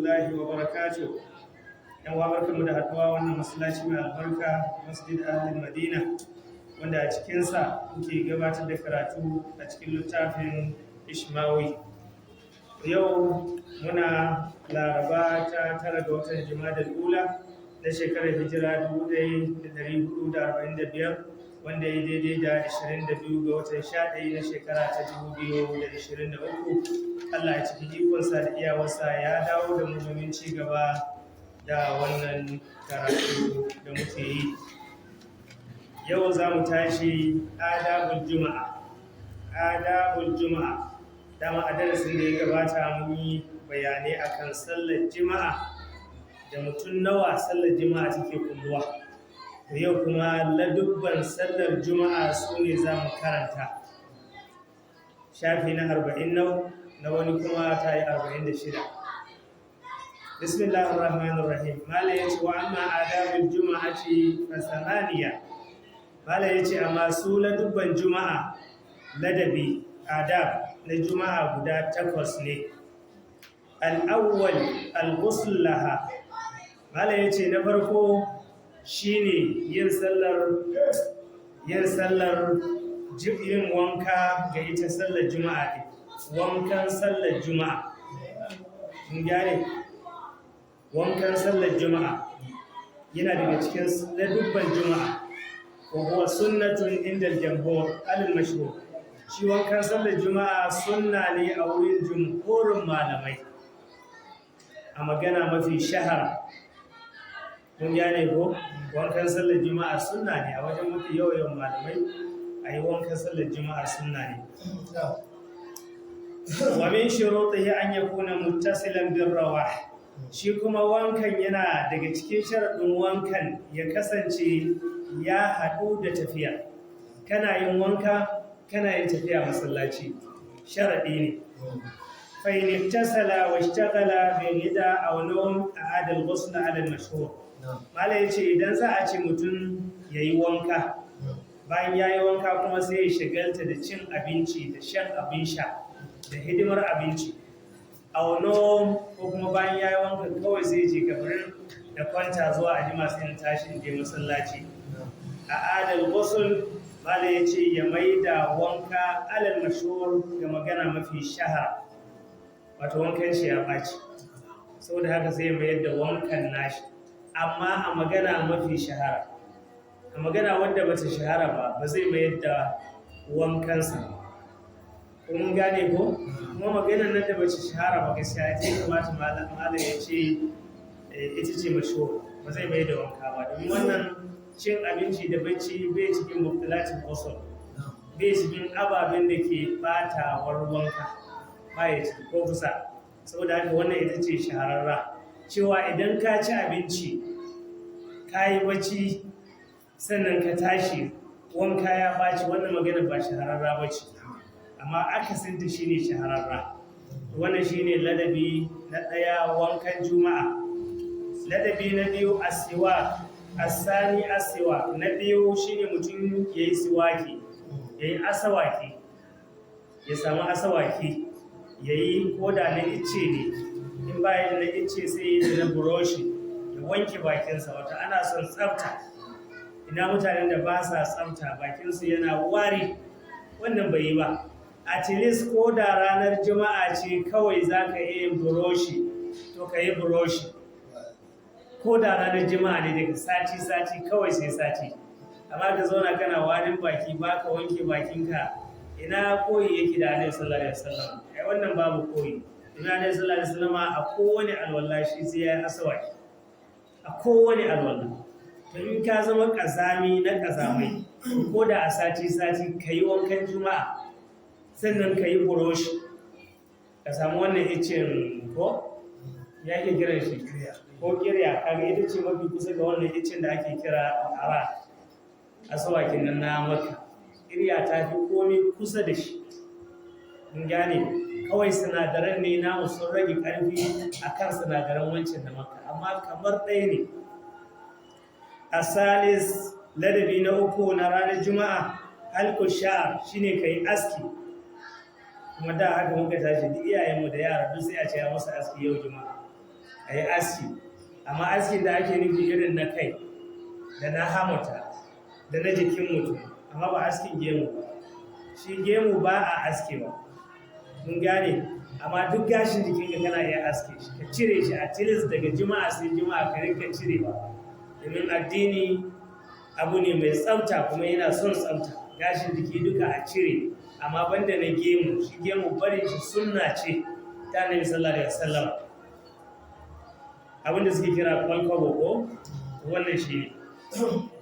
الله وبركاته. Yan uwa, barkanmu da haduwa wannan masallaci mai albarka, Masjid Ahlul Madina, wanda a cikinsa muke gabatar da karatu a cikin littafin Ishmawi. Yau muna Laraba ta 9 ga watan Jumadal Ula na shekarar hijira 1445, wanda ya daidai da 22 ga watan 11 na shekara ta 2023. Allah ya cikin ikonsa da iyawarsa ya dawo da mu domin ci gaba da wannan karatu da muke yi. Yau za mu tashi adabul juma'a. Adabul juma'a. Dama a darasin da ya gabata mun yi bayanai akan sallar juma'a da mutum nawa sallar juma'a take kulluwa. To, yau kuma ladubban sallar juma'a su ne za mu karanta. Shafi na 40 nau na wani kuma ta yi 46. Bismillahir Rahmanir Rahim. Mala ya ce: "Wa amma adabul juma'ati fa samaniya." Mala ya ce amma su ladubban juma'a, ladabi, adab na juma'a guda takwas ne. Al-awwal, al-ghusl laha. Mala ya ce na farko shine yin sallar, yin wanka ga ita sallar juma'a din. Wankan sallar juma'a. Mun gane? Wankan sallar juma'a yana daga cikin ladubban juma'a. Wa huwa sunnatun inda al-jamhur al-mashhur. Shi wankan sallar juma'a sunna ne a wurin jumhurin malamai, a magana mafi shahara. Mun gane ko? Wankan sallar juma'a sunna ne a wajen mafi yawan malamai. A yi wankan sallar juma'a sunna ne. Wa min shurutihi an yakuna muttasilan bir rawah. Shi kuma wankan, yana daga cikin sharaɗin wankan ya kasance ya haɗu da tafiya. Kana yin wanka kana yin tafiya masallaci, sharaɗi ne. Fa in iktasala wa ishtaghala bi ghida aw nawm, a'ada al-ghusl 'ala al-mashhur. Malai yace idan za a ce mutum yayi wanka, bayan yayi wanka kuma sai ya shagalta da cin abinci da shan abin sha da hidimar abinci, aw nawm, ko kuma bayan yayi wanka kawai sai je kabarin da kwanta zuwa a jima sai in tashi in je masallaci, a'ada al-ghusl, malai yace ya maida wanka, alal mashhur, ga magana mafi shahara, wato wankan shi ya ɓaci. Saboda haka sai ya mayar da wankan nashi, amma a magana mafi shahara. A magana wadda bata shahara ba, ba zai mayar da wankansa ba. Mun gane ko? Kuma maganar nan da bata shahara ba, gaskiya ita ya kamata malam ya ce ita ce mashhur. Ba zai mayar da wanka ba, domin wannan cin abinci da bacci bai cikin mubtilatul ghusl, bai cikin ababen da ke batawar wanka, baya ciki ko kusa. Saboda haka wannan ita ce shahararra, cewa idan ka ci abinci, ka yi bacci, sannan ka tashi, wanka ya ɓaci, wannan magana ba shahararra ba ce, amma akasinta shine shahararra. Wannan shine ladabi na ɗaya, wankan juma'a. Ladabi na biyu, asiwa. Asani, asiwa. Na biyu shine mutum ya yi siwaki, ya yi asawaki, ya samu asawaki ya yi, koda na icce ne. In bayan na icce, sai yi da na buroshi, ya wanke bakinsa. Wata ana son tsafta. Ina mutanen da ba sa tsafta, bakinsu yana wari? Wannan bai yi ba. At least ko da ranar juma'a ce kawai za ka iya yin buroshi, to ka yi buroshi ko da ranar juma'a ne, daga sati sati kawai sai sati. Amma ka zauna kana warin baki, ba ka wanke bakinka, ina koyi yake da Annabi sallallahu alaihi wasallam? Ai wannan babu koyi. Ina Annabi sallallahu alaihi wasallam a kowane alwala shi sai ya yi asawaki, a kowane alwala. To, in ka zama kazami na kazamai, ko da a sati sati ka yi wankan juma'a, sannan ka yi buroshi, ka samu wannan icen, ko ya ke kiran shi, ko kirya, kaga ita ce mafi kusa ga wannan icen da ake kira ara, asawakin nan na Maka. Kirya ta fi komai kusa da shi. Mun gane? Kawai sinadaran ne namu sun rage ƙarfi a kan sinadaran wancan da Maka, amma kamar ɗaya ne. Asalis, ladabi na uku na ranar juma'a, halqu sha'r, shine kai aski. Kuma da haka muka tashi, duk iyayenmu da yara duk sai a ce ya masa aski yau juma'a. A yi aski, amma askin da ake nufi irin na kai da na hamata da na jikin mutum, amma ba askin gemu ba. Shi gemu ba a askewa, mun gane? Amma duk gashin jikinka kana iya aske shi, ka cire shi a tilis daga juma'a sai juma'a ka rinka cirewa, domin addini abu ne mai tsafta kuma yana son tsafta. Gashin jiki duka a cire, amma banda na gemu. Shi gemu barin shi sunna ce ta Annabi sallallahu alaihi wasallam, abinda suke kira kwalkwabo ko. Wannan shi ne.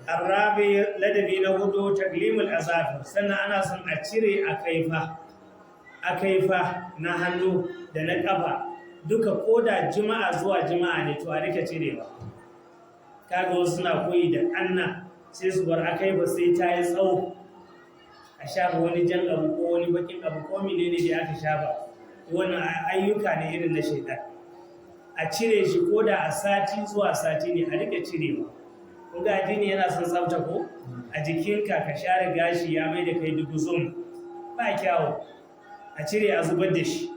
Arrabi, ladabi na hudu, taqlimul azafir. Sannan ana son a cire akaifa, akaifa na hannu da na kafa duka, koda juma'a zuwa juma'a ne, to a rika cirewa. Kaga wasu suna koyi da anna, sai su bar akaifa sai ta yi tsawo, a shafa wani jan abu ko wani bakin abu ko menene da aka shafa. Wannan ayyuka ne irin na shaitan. A cire shi ko da a sati zuwa sati ne, a rika cirewa. Kun ga addini yana son tsafta ko? A jikinka ka share gashi ya mai da kai duguzum, ba kyawu. A cire, a zubar da shi.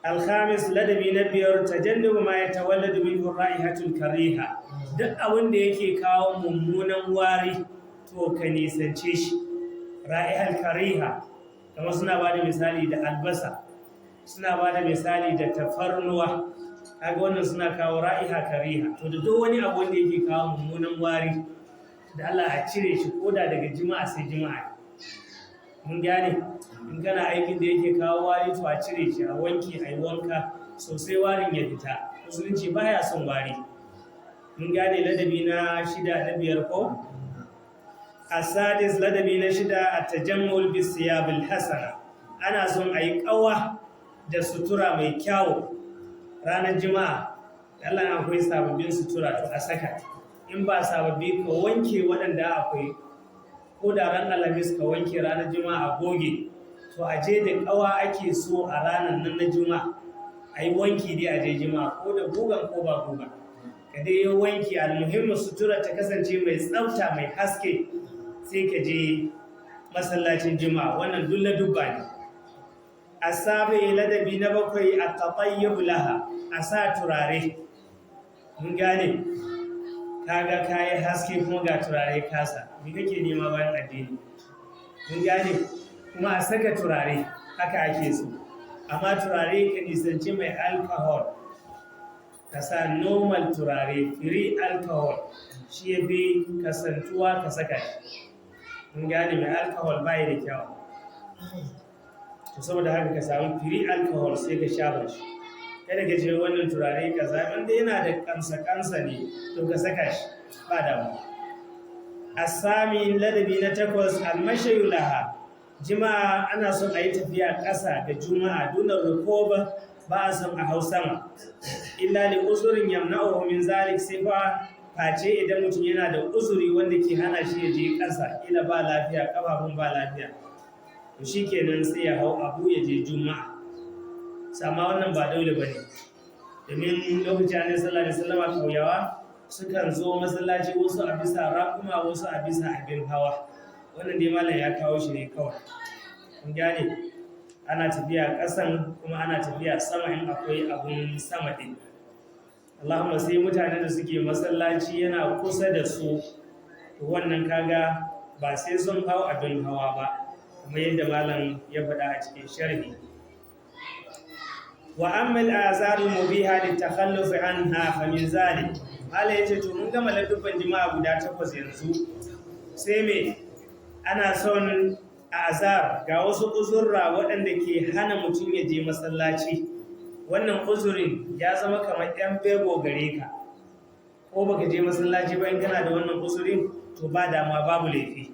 Alhamis, ladabi na biyar, tajannubu ma ya tawalladu minhu ra'ihatul kariha. Duk abin da yake kawo mummunan wari, to ka nisance shi. Ra'ihal kariha, kamar suna ba da misali da albasa, suna ba da misali da tafarnuwa. Kaga wannan suna kawo ra'iha kariha. To da duk wani abu wanda yake kawo mummunan wari, da Allah a cire shi koda daga juma'a sai juma'a. Mun gane? In kana aikin da yake kawo wari, to a cire shi, a wanke, a yi wanka sosai warin ya fita. Musulunci baya son wari. Mun gane ladabi na shida, na biyar ko? Asadis, ladabi na shida, a tajammul bisiyabil hasana. Ana son a yi ƙawa da sutura mai kyawu ranar juma'a. Allah, akwai sababbin sutura, to a saka. In ba sababbi, ka wanke waɗanda akwai, ko da ran Alhamis ka wanke, ranar juma'a goge. To a je da ƙawa ake so a ranar nan na juma'a. A yi wanki dai a je juma'a, ko da gugan ko ba gugan, ka dai yi wanki. Almuhimmin sutura ta kasance mai tsafta, mai haske, sai ka je masallacin juma'a. Wannan dulla dubba ne. Asabi, ladabi na bakwai, a tatayyub laha, a sa turare. Mun gane? Kaga kayi haske kuma ga turare kasa, me kake nema bayan addini? Mun gane? Kuma a saka turare haka ake so, amma turare ka nisanci mai alcohol, ka sa normal turare, free alcohol, shi ya fi kasantuwa ka saka shi. Mun gane? Mai alcohol bai da kyau. To saboda haka ka samu free alcohol sai ka shafa shi. Kada ka ce wannan turare kaza, wanda yana da kamsa kamsa ne, to ka saka shi, ba damu. Asami, ladabi na takwas, almashayu laha. Jima'a ana son a yi tafiya ƙasa ga juma'a, dunar rukoba, ba a son a hau sama, illa li uzurin yamna'uhu min zalik, sai fa face idan mutum yana da uzuri wanda ke hana shi ya je ƙasa, ila ba lafiya, kafafun ba lafiya, to shikenan sai ya hau abu ya je juma'a. Sama wannan ba dole bane, domin lokacin Annabi sallallahu alaihi wasallam kauyawa sukan zo masallaci, wasu a bisa raƙuma, wasu a bisa abin hawa. Wannan dai malam ya kawo shi ne kawai. Kun gane? Ana tafiya ƙasan kuma ana tafiya sama in akwai abun sama din. Allahumma sai mutanen da suke masallaci yana kusa da su, to wannan kaga ba sai sun hau abin hawa ba, kamar yadda malam ya faɗa a cikin sharhi. Wa amma al-azar al-mubiha litakhalluf anha fa min zalik. Malam yace to mun gama ladubban jima'a guda takwas, yanzu sai me? Ana son azar, ga wasu uzurra waɗanda ke hana mutum ya je masallaci. Wannan uzurin ya zama kamar ɗan bego gare ka, ko baka je masallaci ba, in kana da wannan uzurin, to ba dama, babu laifi.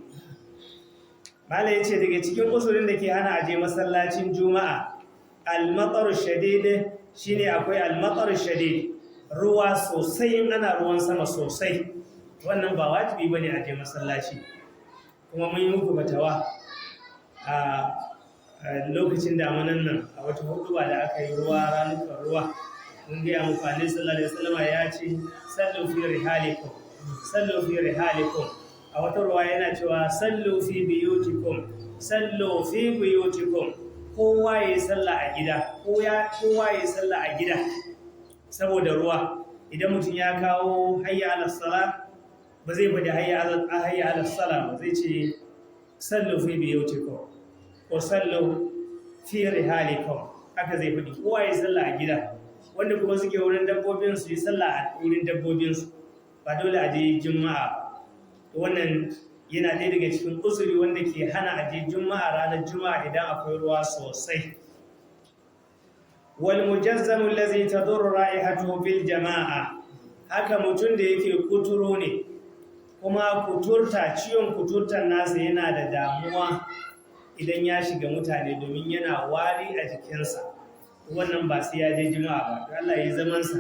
Malam yace daga cikin uzurin da ke hana a je masallacin juma'a, al-matar shadid. Shine akwai al-matar shadid, ruwa sosai. In ana ruwan sama sosai, wannan ba wajibi bane a je masallaci. Kuma mun yi muku fatawa a lokacin damunan nan, a wata huduba da aka yi ruwa, ranukan ruwa, mun gaya muku Annabi sallallahu alaihi wasallam ya ce, "Sallu fi rihalikum, sallu fi rihalikum." A wata ruwa yana cewa, "Sallu fi buyutikum, sallu fi buyutikum." Kowa ya yi sallah a gida, kowa ya yi sallah a gida. Saboda ruwa, idan mutum ya kawo hayya ala sala, ba zai faɗi hayya ala sala ba, zai ce sallu fi biyutikum ko sallu fi rihalikum. Haka zai faɗi, kowa ya sallah a gida, wanda kuma suke wurin dabbobin su yi sallah a wurin dabbobin su, ba dole a je juma'a. Wannan yana ɗaya daga cikin uzuri wanda ke hana a je juma'a ranar juma'a idan akwai ruwa sosai. Wal mujazzamu allazi tadurru ra'ihatuhu bil jama'a. Haka mutum da yake kuturo ne, kuma kuturta, ciwon kuturtar nasa yana da damuwa idan ya shiga mutane, domin yana wari a jikinsa. Wannan ba sai ya je juma'a ba. To Allah ya zaman sa,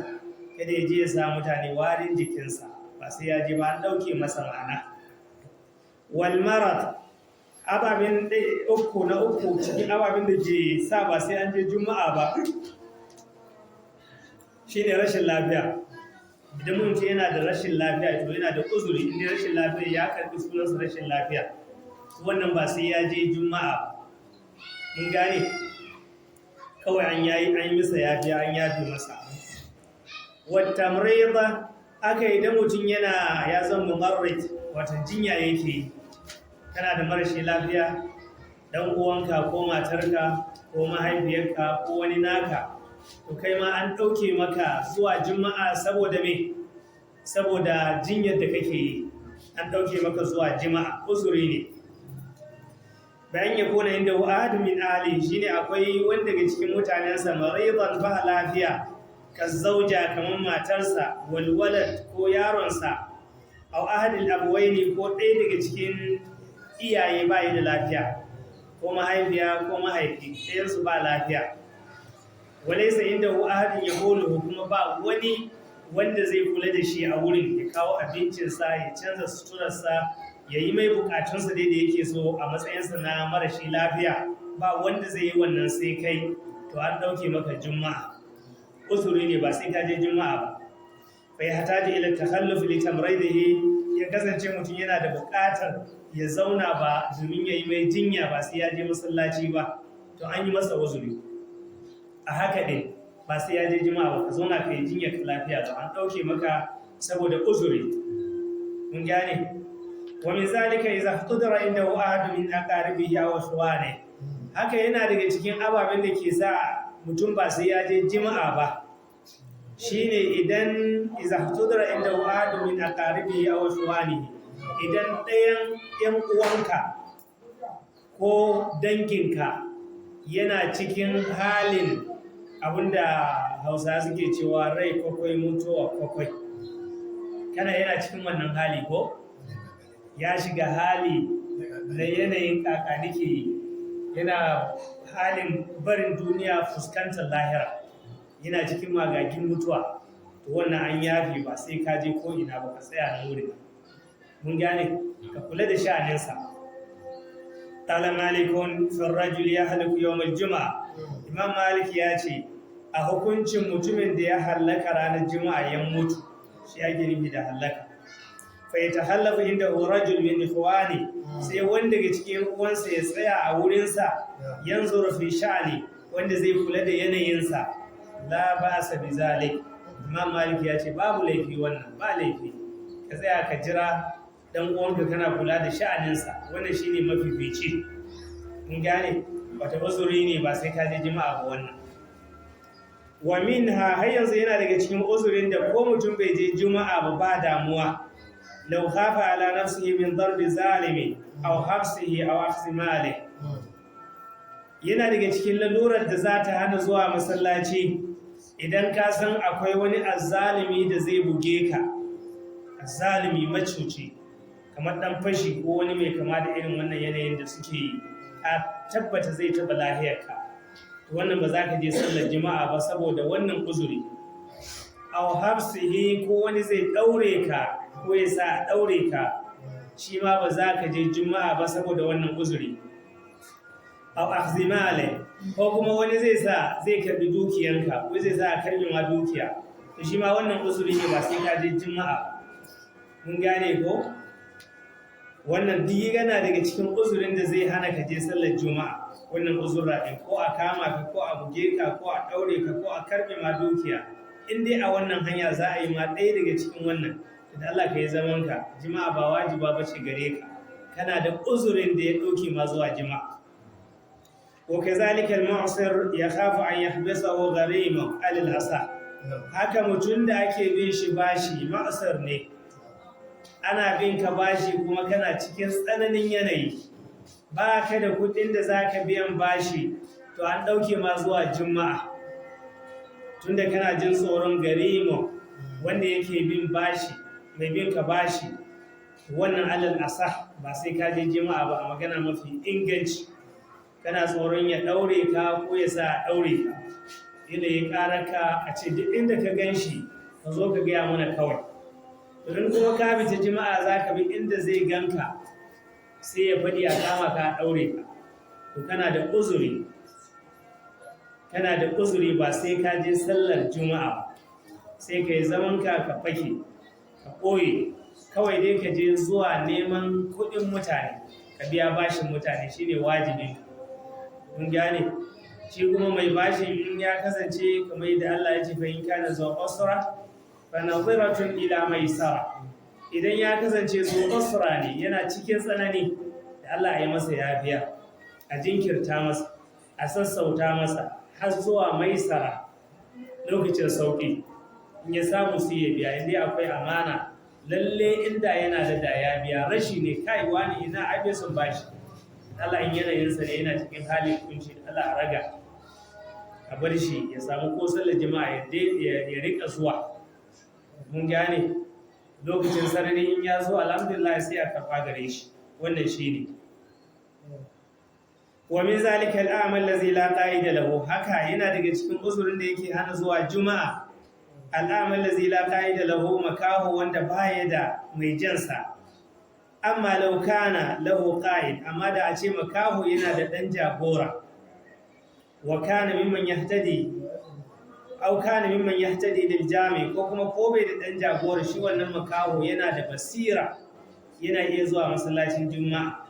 kada ya je ya sa mutane warin jikinsa, ba sai ya je ba, an dauke masa ma'ana. Wal marad, ababen uku na uku cikin ababen da ke sa ba sai an je juma'a ba shine rashin lafiya. Idan mutum yana da rashin lafiya, to yana da uzuri. Inda rashin lafiya ya karbi sunansa rashin lafiya, wannan ba sai ya je juma'a ba. Mun gane? Kawai an yayi, an yi masa yafi, an yafi masa. Wattamrida, aka idan mutum yana ya zama mumarrid, wata jinya yake yi, kana da marashi lafiya, dan uwanka ko matarka ko mahaifiyarka ko wani naka, to kai ma an ɗauke maka zuwa juma'a. Saboda me? Saboda jinyar da kake yi, an ɗauke maka zuwa juma'a, uzuri ne. Bayan ya kona inda ahad min ahli, shine akwai wanda daga cikin mutanensa maridan, ba lafiya, kazzauja, kamar matarsa, walwalad, ko yaronsa, aw ahadil abuwaini, ko ɗaya daga cikin iyaye ba yi da lafiya, ko mahaifiya ko mahaifi, ɗayansu ba lafiya. Walaysa indahu ahadun yaqulu, kuma ba wani wanda zai kula da shi a wurin, ya kawo abincinsa, ya canza suturarsa, ya yi mai bukatunsa dai da yake so a matsayinsa na marashi lafiya, ba wanda zai yi wannan sai kai, to an ɗauke maka juma'a. Uzuri ne, ba sai ka je juma'a ba. Fa yahtaju ila takhalluf li tamridihi, ya kasance mutum yana da buƙatar ya zauna ba domin ya yi mai jinya, ba sai ya je masallaci ba, to an yi masa uzuri a haka ɗin, ba sai ya je juma'a ba. Ka zauna ka yi jinya ka lafiya, to an ɗauke maka saboda uzuri. Mun gane? Wa min zalika idza ihtadara indahu ahad min aqaribihi aw ikhwani. Haka yana daga cikin ababen da ke sa mutum ba sai ya je juma'a ba, shine idan idza ihtadara indahu ahad min aqaribihi aw ikhwanihi, idan ɗayan ‘yan uwanka ko danginka yana cikin halin abinda Hausa suke cewa rai kwakwai mutuwa kwakwai, kana yana cikin wannan hali, ko ya shiga hali na yanayin kakanike, yana halin barin duniya fuskantar lahira, yana cikin magagin mutuwa, to wannan an yafe, ba sai ka je ko ina ba, ka tsaya na wurin. Mun gane? Ka kula da sha'aninsa. Qala Malikun fi rajul yahliku yawm al-jum'a. Imam Malik ya ce a hukuncin mutumin da ya hallaka ranar juma'a, ya mutu, shi ake nufi da hallaka. Fa yatahallafu inda rajul min ikhwani, sai wanda daga cikin uwansa ya tsaya a wurinsa, yanzuru fi sha'ani, wanda zai kula da yanayinsa, la ba'sa bi zalik. Imam Malik ya ce babu laifi, wannan ba laifi, ka tsaya ka jira dan uwanka kana kula da sha'aninsa, wannan shine mafifici. Mun gane? Wata uzuri ne, ba sai ka je juma'a ba wannan. Wa minha, har yanzu yana daga cikin uzurin da ko mutum bai je juma'a ba, ba damuwa, law khafa ala nafsihi min darbi zalimi aw habsihi aw akhdhi mali. Yana daga cikin lalurar da za ta hana zuwa masallaci, idan ka san akwai wani azzalimi da zai buge ka, azzalimi macuci, kamar dan fashi ko wani mai kama da irin wannan yanayin da suke yi, ka tabbata zai taɓa lahiyarka, to wannan ba za ka je sallar juma'a ba saboda wannan uzuri. Aw habsihi, ko wani zai ɗaure ka, ko ya sa a ɗaure ka, shi ma ba za ka je juma'a ba saboda wannan uzuri. Aw akhdhi mali, ko kuma wani zai sa zai karbi dukiyanka, ko zai sa a karbi ma dukiya, to shi ma wannan uzuri ne, ba sai ka je juma'a. Mun gane ko? Wannan duk yana daga cikin uzurin da zai hana ka je sallar juma'a. Wannan uzurra ɗin, ko a kama ka, ko a buge ka, ko a ɗaure ka, ko a karbe ma dukiya, In dai a wannan hanya za a yi ma ɗaya daga cikin wannan, da Allah ka yi zamanka. Jima'a ba wajiba ba ce gare ka, kana da uzurin da ya ɗauke ma zuwa jima'a. Wa kazalika al-mu'sir yakhafu an yahbisahu gharimu al-hasa. Haka mutum da ake bin shi bashi, ma'asar ne, ana bin ka bashi kuma kana cikin tsananin yanayi, ba ka da kuɗin da za ka biyan bashi, to an ɗauke ma zuwa juma'a, tunda kana jin tsoron garimo wanda yake bin bashi, mai bin ka bashi. Wannan alal asah ba sai ka je juma'a ba a magana mafi inganci. Kana tsoron ya ɗaure ka ko ya sa a ɗaure ka, ila ya ƙara ka a ce duk inda ka gan shi ka zo ka gaya mana kawai. In kuma ka bi ta jima'a, za ka bi inda zai ganka, sai ya faɗi a kama ka a ɗaure ka. To kana da uzuri, kana da uzuri, ba sai ka je sallar juma'a ba, sai ka yi zaman ka, ka fake, ka ɓoye kawai dai, ka je zuwa neman kuɗin mutane, ka biya bashin mutane, shine wajibin. Mun gane? Shi kuma mai bashin, in ya kasance kamar yadda Allah ya ce, fa in kana zu usra fa nadhiratun ila maisara. Idan ya kasance zu usra ne, yana cikin tsanani, da Allah ya yi masa yafiya, a jinkirta masa, a sassauta masa har zuwa maisara, lokacin sauki. In ya samu sai ya biya, inda akwai amana. Lalle inda yana da ya biya, rashi ne. Kai wani, ina abe sun bashi, Allah in yanayinsa ne, yana cikin halin kunci, Allah a raga, a bar shi ya samu ko sallar jima'a ya rika zuwa. Mun gane? Lokacin sarari in ya zo, alhamdulillah, sai a karɓa gare shi. Wannan shine. Wa min zalika al'amal allazi la qa'ida lahu. Haka yana daga cikin uzurin da yake hana zuwa juma'a, al'amal allazi la qa'ida lahu, makahu wanda baya da mai jansa. Amma law kana lahu qa'id, amma da a ce makahu yana da dan jagora, wa kana mimman yahtadi aw kana mimman yahtadi lil jami, ko kuma ko bai da dan jagora, shi wannan makaho yana da basira, yana iya zuwa masallacin juma'a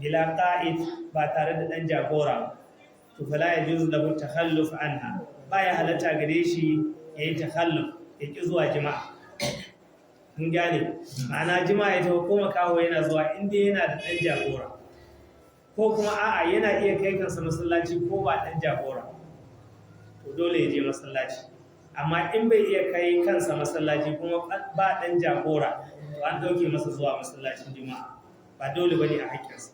bila qa'id, ba tare da dan jagora, to fala yajuzu lahu takhalluf anha, baya halatta gare shi yayi takhalluf, ya ki zuwa jima'a. Mun gane? Ma'ana jima'a ita ko makaho yana zuwa inda yana da dan jagora, ko kuma a'a, yana iya kai kansa masallaci ko ba dan jagora, to dole ya je masallaci. Amma in bai iya kai kansa masallaci kuma ba dan jagora, to an dauke masa zuwa masallacin juma'a, ba dole bane a hakkinsa.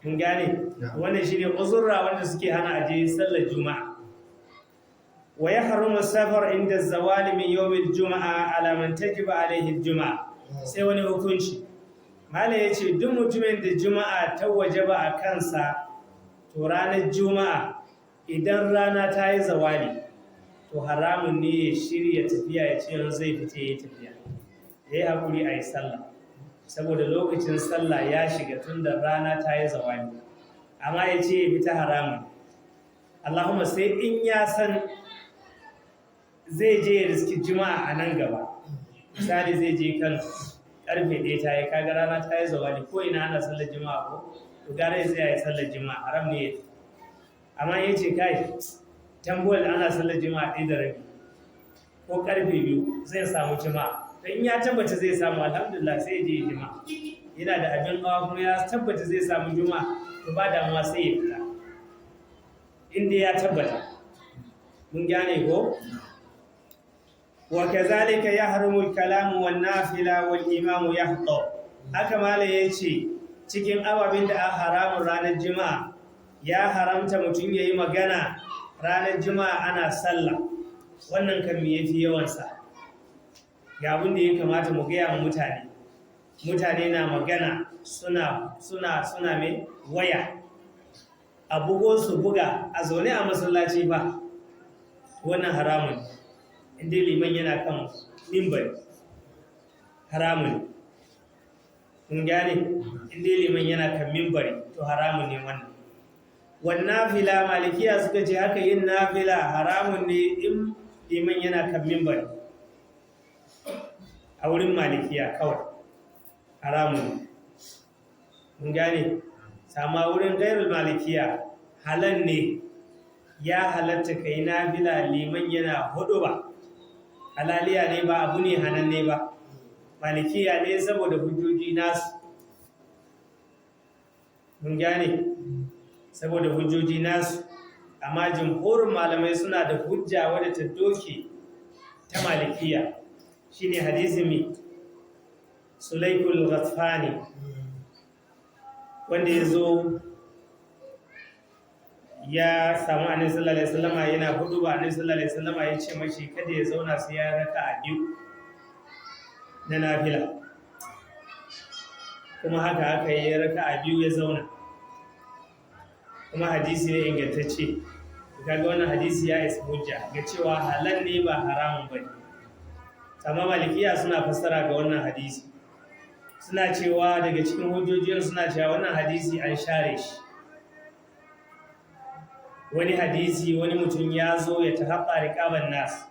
Mun gane? Wannan shine uzurra wanda suke hana aje sallar juma'a. Wa yahrumu safar inda zawali min yawmil juma'a ala man tajiba alaihi juma'a. Sai wani hukunci malam yace, duk mutumin da juma'a ta wajaba a kansa, to ranar juma'a idan rana ta yi zawali, to haramun ne ya shirya tafiya, ya ce yanzu zai fita ya yi tafiya. Ya yi haƙuri a yi sallah, saboda lokacin sallah ya shiga tun da rana ta yi zawali. Amma ya ce ya fita, haramun. Allahumma sai in ya san zai je ya riski juma'a a nan gaba. Misali, zai je Kano, karfe 1 ta yi, kaga rana ta yi zawali, ko ina ana sallar juma'a ko, to gara ya tsaya ya sallar juma'a, haram ne. Amma ya ce kai, Tambuwal ana sallar juma'a 1:30 ko karfe 2, zai samu juma'a, to in ya tabbata zai samu, alhamdulillah, sai ya je juma'a. Yana da abin hawa kuma ya tabbata zai samu juma'a, to ba damuwa, sai ya fita inda ya tabbata. Mun gane ko? Wa kazalika yahrumu al-kalamu wan nafila wal imamu yahdhu. Haka malam yace, cikin ababen da a haramun ranar juma'a, ya haramta mutum yayi magana ranar juma'a ana sallah. Wannan kan me yafi yawan sa? Ga abin da ya kamata mu gaya wa mutane. Mutane na magana, suna mai waya, a bugo su buga, a zaune a masallaci ba. Wannan haramun, inda liman yana kan mimbari, haramun. Mun gane? Inda liman yana kan mimbari, to haramun ne wannan. Wannan nafila, malikiya suka ce haka yin nafila haramun ne in liman yana kan mimbari. A wurin malikiya kawai haramun. Mun gane? Sama wurin gairul malikiya halal ne, ya halatta kai nafila liman yana hudu ba. Halaliya ne, ba abu ne hananne ba. Malikiya ne saboda hujjoji nasu. Mun gane, saboda hujjoji nasu. Amma jumhurin malamai suna da hujja wadda ta doke ta Malikiya, shine hadisi mi Sulaikul Ghatfani, wanda ya zo ya samu Annabi sallallahu alaihi wasallama yana hudu ba. Annabi sallallahu alaihi wasallama ya ce mashi kada ya zauna sai ya raka a biyu na nafila. Kuma haka aka yi, raka a biyu ya zauna. Kuma hadisi ne ingantacce. Kaga wannan hadisi ya isa hujja ga cewa halal ne, ba haramun bane. Amma Malikiya suna fassara ga wannan hadisi, suna cewa daga cikin hujjojin, suna cewa wannan hadisi an share shi. Wani hadisi, wani mutum ya zo ya tahaɓa riƙaban nas,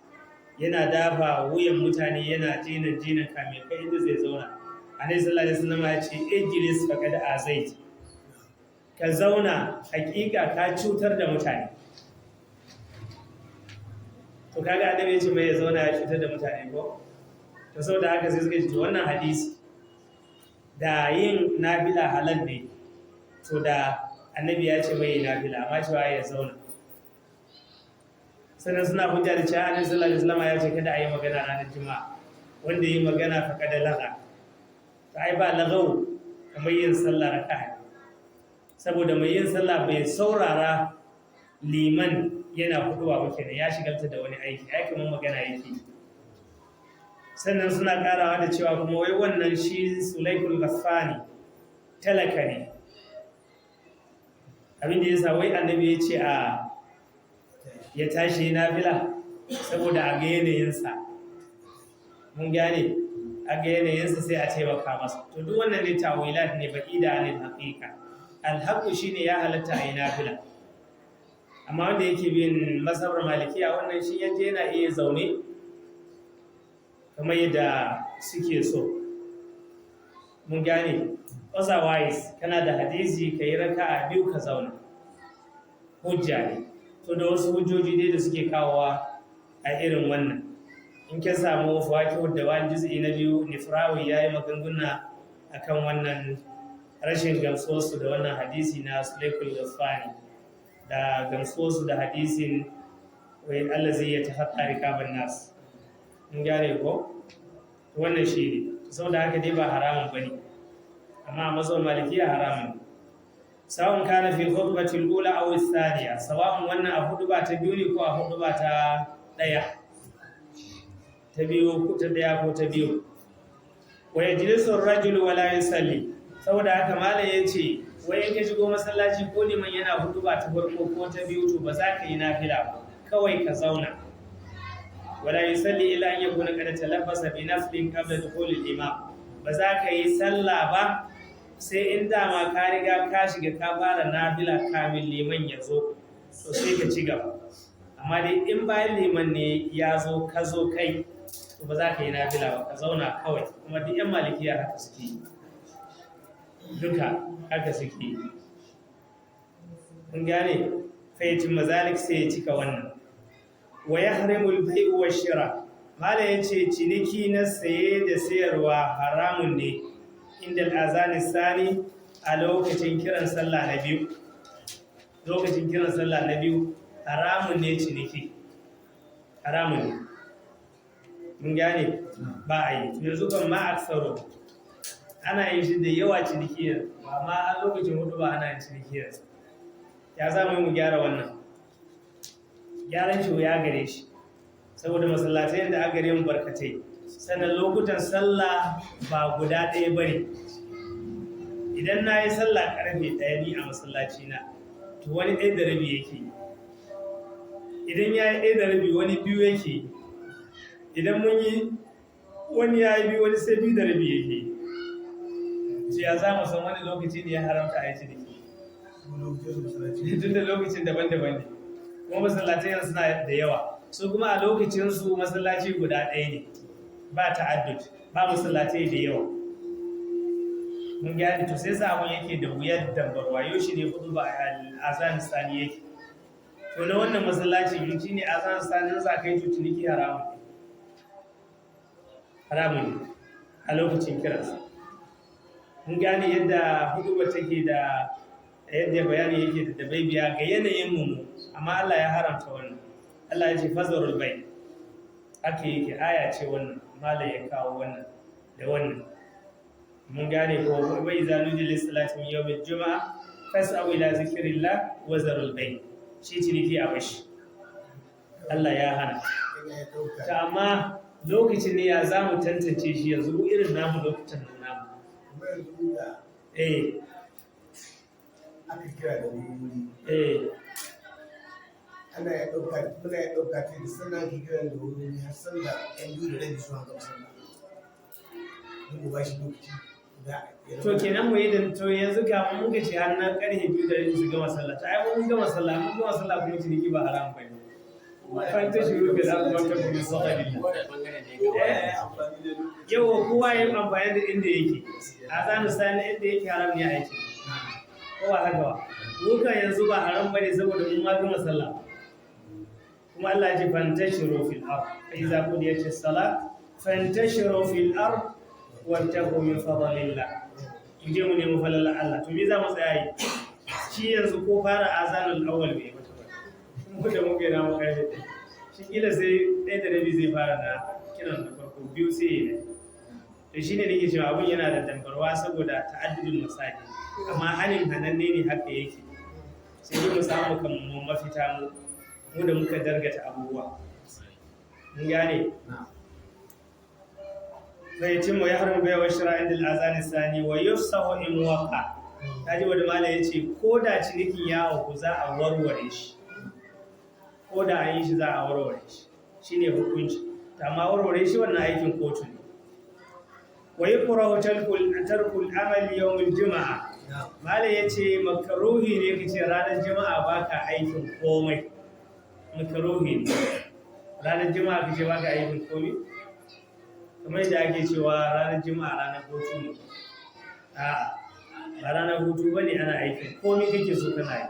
yana dafa wuyan mutane, yana jinan jinan kame kai inda zai zauna. Annabi sallallahu alaihi wasallam ya ce, "Ijlis faqad azait." Ka zauna, hakika ka cutar da mutane. To kaga Annabi ya ce mai ya zauna, ya cutar da mutane ko? To saboda haka sai suka ce, to wannan hadisi, da yin nafila halal ne, to da Annabi ya ce mai nafila, amma cewa ya zauna. Sannan suna hujja da cewa Annabi sallallahu alaihi wasallam ya ce kada a yi magana ranar Juma'a, wanda yi magana faqad laga. To ai ba lagau kamar yin sallah raka'a, saboda mai yin sallah bai saurara liman yana huduwa ba, kenan ya shigalta da wani aiki, ai kamar magana yake. Sannan suna karawa da cewa kuma wai wannan shi Sulaikul Ghaffani talaka ne, abin da yasa wai Annabi ya ce a ya tashi nafila saboda a ga yanayinsa. Mun gane, a ga yanayinsa sai a taimaka masa. To duk wannan ne tawilat ne ba'ida anil haqiqa. Alhaqu shine ya halatta a yi nafila. Amma wanda yake bin mazhabar Malikiya, wannan shi yaje yana iya zaune kamar yadda suke so. Mun gane? Otherwise kana da hadisi, ka yi raka'a biyu ka zauna, hujja ne. To da wasu hujjoji dai da suke kawowa a irin wannan. In ka samu Fawakihud Dawan, juz'i na 2, Nifrawi ya yi maganguna akan wannan rashin gamsuwarsu da wannan hadisi na Sulaikul Ghaffani, da gamsuwarsu da hadisin wai allazi ya tahatta rikaban nas. In gane ko? Wannan shi ne. Saboda haka dai ba haramun bane, amma a mazhabar Malikiya haramun ne. Sawa'un kana fi khutbati al-ula aw ath-thaniya, sawa'un wannan a huduba ta biyu ne ko a huduba ta daya, ta biyu ko ta daya ko ta biyu. Wa yajlisu ar-rajulu wa la yusalli. Saboda haka malam yace wai in ka shigo masallaci, ko liman yana huduba ta farko ko ta biyu, to ba za ka yi nafila ba, kawai ka zauna. Wala yusalli illa an yakuna qad talabbasa bi naflin qabla dukhul al-imam. Ba za ka yi sallah ba sai in dama ka riga ka shiga ka fara nafila kamin liman ya zo, to sai ka ci gaba. Amma dai in bayan liman ne ya zo ka zo kai, to ba za ka yi nafila ba, ka zauna kawai. Kuma duk yan Malikiya haka suke, duka haka suke. Kun gane? Fayyacin mazalik, sai ya cika wannan. Wa yahrimu al-bai'u wash-shira. Malam yace ciniki na saye da sayarwa haramun ne inda al-azan sani, a lokacin kiran sallah na biyu. Lokacin kiran sallah na biyu haramun ne ciniki, haramun ne. Mun gane? Ba a yi yanzu kan ma aksaro ana yin shi da yawa ciniki yanzu, amma a lokacin hudu ba ana yin ciniki yanzu. Ya za mu yi mu gyara wannan? Gyaran shi ya gare shi, saboda masallatai da aka gare mu barkatai, sannan lokutan sallah ba guda ɗaya ba ne. Idan na yi sallah karfe 1 ni a masallaci na, to wani 1:30 yake. Idan ya yi 1:30, wani 2 yake. Idan mun yi, wani ya yi 2, wani sai 2:30 yake. Ce ya za mu san wani lokaci ne ya haramta a yi ciniki, tun da lokacin daban-daban ne, kuma masallatai yanzu suna da yawa? Su kuma a lokacinsu masallaci guda ɗaya ne, ba ta'addud, ba masallatai da yawa. Mun gane? To sai sabon yake da wuyar dambarwa, yau shi ne hudu ba azan sani yake. To na wannan masallaci in shi ne azan sanin za ka yi, to ciniki haramun ne. Haramun ne a lokacin kiransa. Mun gane yadda hudubar take da yadda bayani yake da dabaibiya ga yanayin mu, amma Allah ya haramta wannan. Allah ya ce fazarul bai, haka yake, aya ce wannan, malam ya kawo wannan da wannan. Mun gane ko? Wai za nudi lissalati min yawmil juma'a fas'au ila zikrillah wa zarul bai. Shi ciniki a bashi, Allah ya hana ta. Amma lokacin ne ya za mu tantance shi yanzu mu irin namu lokacin nan namu? Kuma yanzu da aka kira da wuri, ana ya ɗauka, muna ya ɗauka ta da sannan ake kiran da wuri har sanda 2:30 suna gama sallah, duk mu ba shi lokaci da ya To kenan mu yi da to yanzu ga mun muka ce har na karfe 2:30 su gama sallah. To ai mun gama sallah, mun gama sallah, kuma ciniki ba haram bane. Fanta shiru bil ardi wa tabu min fadlillah. Yau kowa ya yi amfani da inda yake a zanu sani inda yake haram ne a yake, ko ba haka ba? Mu kan yanzu ba haram bane saboda mun ma gama sallah. Kuma Allah ya ce fantashiru fil ard, fa iza qudiyatis salat fantashiru fil ard wabtagu min fadlillah. In je mu nemi falalar Allah. To me za mu tsaya yi shi yanzu? Ko fara azanul awwal bai mata ba, mu da muke na mu karfe 1, shi kila sai 1:30 zai fara na kiran na farko, 2 sai ya yi. To shine nake cewa abun yana da dambarwa saboda ta'addudul masajid, amma hanin hananne ne, haka yake. Sai dai mu samu kan mu mafita, mu mu da muka dargata abubuwa. Mun gane? Fa yatimmu yahrumu bai'u wa shira inda al-azan sani wa yufsahu in waqa. Kaji wanda malam yace ko da cinikin ya auku za a warware shi, ko da an yi shi za a warware shi, shine hukunci. Amma warware shi wannan aikin kotu ne. Wa yukrahu tarkul amal yawm al-jum'a. Malam yace makruhi ne kace ranar juma'a baka aikin komai. Makruhi ne ranar juma'a kace baka aikin komai, kamar yadda ake cewa ranar juma'a ranar hutu ne. A'a, ba ranar hutu bane, ana aikin komai kake so kana yi,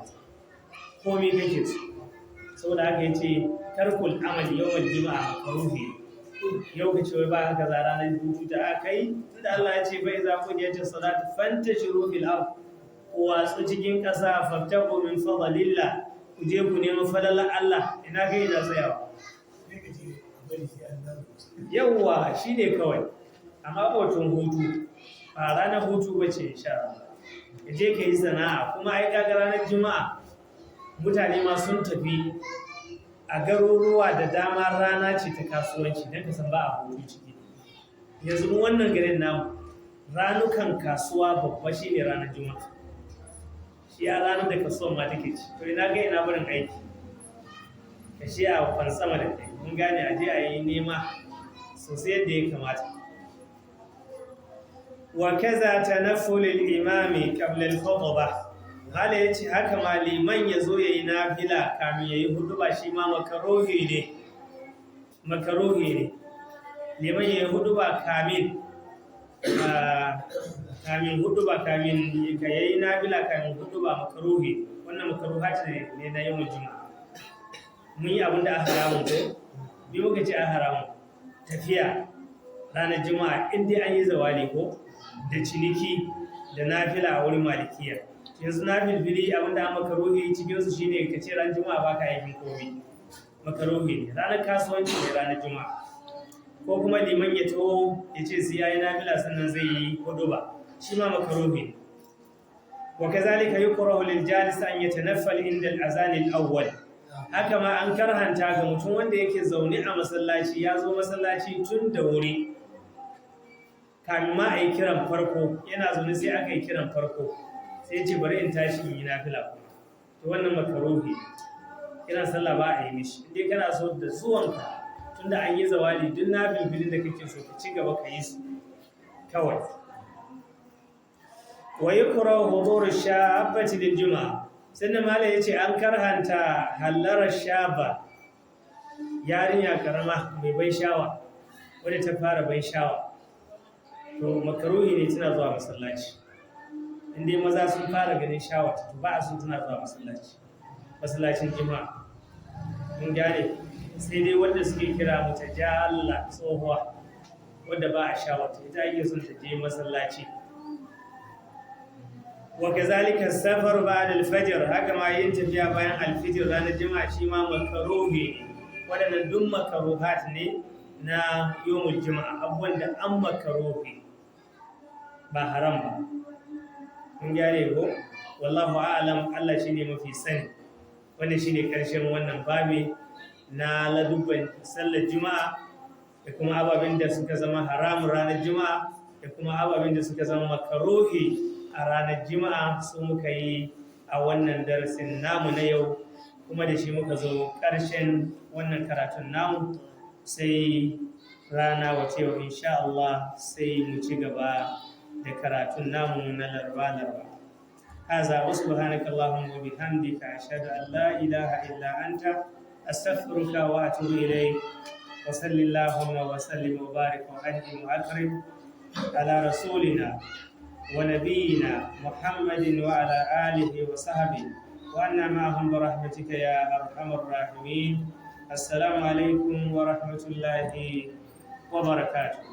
komai kake so. Saboda haka yace tarkul amal yawmal juma'a makruhi. Yau ka ce wai ba haka za ranar hutu ta aka yi, tunda Allah ya ce bai za ku je ta salatu fantashiru fil ard, ku watsu cikin ƙasa, fabtagu min fadlillah, ku je ku nemi falalar Allah. Ina kai ina tsayawa? Sai ka ce a bari sai an dawo. Yawwa, shine kawai. Amma batun hutu ba ranar hutu ba ce, insha Allah. Ka je ka yi sana'a. Kuma ai kaga ranar juma'a mutane ma sun tafi a garuruwa da dama, rana ce ta kasuwanci, don ka san ba a hutu ciki. Yanzu mu wannan garin namu, ranukan kasuwa babba shine ranar juma'a, shi ya ranar da kasuwan ma take ci. To ina ga ina barin aiki ka shi a fansama da kai? Mun gane? A je a yi nema sosai yadda ya kamata. Wa kaza tanafful al-imami qabla al-khutbah. Hala yace haka ma liman yazo yayi nafila kamin yayi huduba, shi ma makaruhi ne, makaruhi ne liman yayi huduba kamin huduba, kamin ka yayi nafila kamin huduba, makaruhi. Wannan makaruhat ne na yawmul juma'a. Mun yi abin da aka haramun, ko bi muka ce an haramun tafiya ranar juma'a in dai an yi zawali, ko da ciniki da nafila a wurin malikiya. Yanzu nafilfili, abinda an makaruhi cikin su shine ka ce ran juma'a baka aikin komai, makaruhi ne. Ranar kasuwanci ne ranar juma'a. Ko kuma liman ya taho ya ce sai yayi nafila sannan zai yi huduba, shi ma makaruhi ne. Wa kazalika yukrahu lil jalis an yatanaffal inda al-azan al-awwal. Haka ma an karhanta ga mutum wanda yake zaune a masallaci, ya zo masallaci tun da wuri kamin ma a yi kiran farko, yana zaune sai aka yi kiran farko, sai ce bari in tashi in yi nafila kuma. To wannan makaruhi, kiran sallah ba a yi mishi. In dai kana so da zuwanka, tunda an yi zawali, duk nafilfilin da kake so ka ci gaba ka yi su kawai. Wa yukrahu huduru shabbati lil juma'a. Sannan malam yace an karhanta hallarar shaba, yarinya karama mai bai shawa, wadda ta fara bai shawa, to makaruhi ne tana zuwa masallaci. In dai maza sun fara ganin shawa, to ba a so tana zuwa masallaci, masallacin juma'a. Mun gane? Sai dai wanda suke kira mutajalla, tsohuwa. wadda ba a shawata, ita ake son ta je masallaci. Wa kazalika safar ba'da al-fajr, haka ma yin tafiya bayan al-fajr ranar juma'a shi ma makaruhi ne. Waɗannan duk makaruhat ne na yawmul juma'a, abubuwan da an makaruhi ba haram ba. Mun gyare ko? Wallahu a'lam, Allah shine mafi sani. Wannan shine karshen wannan babi na ladubban sallar juma'a da kuma ababen da suka zama haramun ranar juma'a da kuma ababen da suka zama makaruhi a ranar juma'a, su muka yi a wannan darasin namu na yau, kuma da shi muka zo ƙarshen wannan karatun namu. Sai rana wace yau insha Allah sai mu ci gaba da karatun namu na larba larba. هذا وسبحانك اللهم وبحمدك، أشهد أن لا إله إلا أنت، أستغفرك وأتوب إليك. وصل اللهم وسلم وبارك وأنعم وأكرم على رسولنا ونبينا محمد وعلى آله وصحبه وأنا معهم برحمتك يا أرحم الراحمين. السلام عليكم ورحمة الله وبركاته.